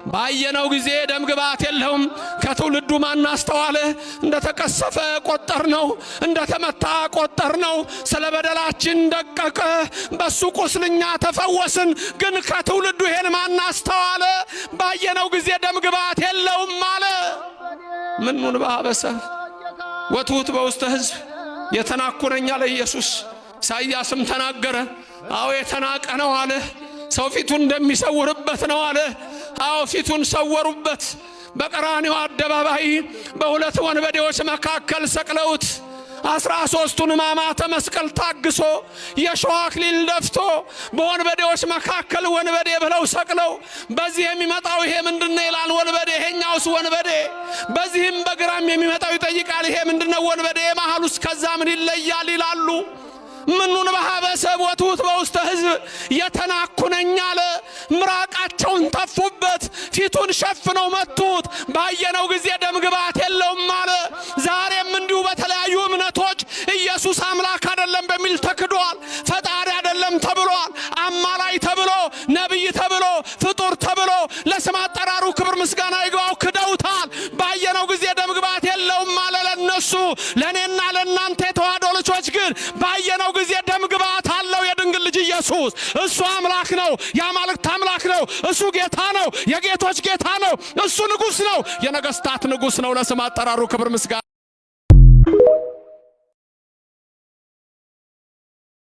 ባየነው ጊዜ ደም ግባት የለውም። ከትውልዱ ማን አስተዋለ? እንደ ተቀሰፈ ቆጠርነው፣ እንደ ተመታ ቆጠርነው። ስለ በደላችን ደቀቀ፣ በሱ ቁስል እኛ ተፈወስን። ግን ከትውልዱ ይሄን ማን አስተዋለ? ባየነው ጊዜ ደም ግባት የለውም አለ። ምኑን በአበሰ ወትሑት በውስተ ሕዝብ የተናኩ ነኝ አለ ኢየሱስ። ኢሳይያስም ተናገረ። አዎ የተናቀ ነው አለ። ሰው ፊቱን እንደሚሰውርበት ነው አለ። አዎ ፊቱን ሰወሩበት። በቀራንዮ አደባባይ በሁለት ወንበዴዎች መካከል ሰቅለውት 13ቱን ሕማማተ መስቀል ታግሶ የሾህ አክሊል ደፍቶ በወንበዴዎች መካከል ወንበዴ ብለው ሰቅለው፣ በዚህ የሚመጣው ይሄ ምንድነው ይላል ወንበዴ፣ ይሄኛውስ ወንበዴ። በዚህም በግራም የሚመጣው ይጠይቃል፣ ይሄ ምንድነው ወንበዴ፣ መሃሉስ ከዛ ምን ይለያል ይላሉ። ምኑን በኀበ ሰብእ ወትሑት በውስተ ሕዝብ የተናኩ ነኝ አለ። ምራቃቸውን ተፉበት፣ ፊቱን ሸፍነው መቱት። ባየነው ጊዜ ደም ግባት የለውም አለ። ዛሬም እንዲሁ በተለያዩ እምነቶች ኢየሱስ አምላክ አይደለም በሚል ተክዷል። ፈጣሪ አይደለም ተብሏል። አማላይ ተብሎ፣ ነቢይ ተብሎ፣ ፍጡር ተብሎ ለስም አጠራሩ ክብር ምስጋና ይግባው ክደውታል። ባየነው ጊዜ ደም ግባት የለውም አለ ለነሱ። ለእኔና ለእናንተ የተዋሕዶ ልጆች ግን ባየነው ጊዜ ደም ግባት አለው የድንግል ልጅ ኢየሱስ። እሱ አምላክ ነው፣ የአማልክት አምላክ ነው። እሱ ጌታ ነው፣ የጌቶች ጌታ ነው። እሱ ንጉሥ ነው፣ የነገሥታት ንጉሥ ነው። ለስም አጠራሩ ክብር ምስጋና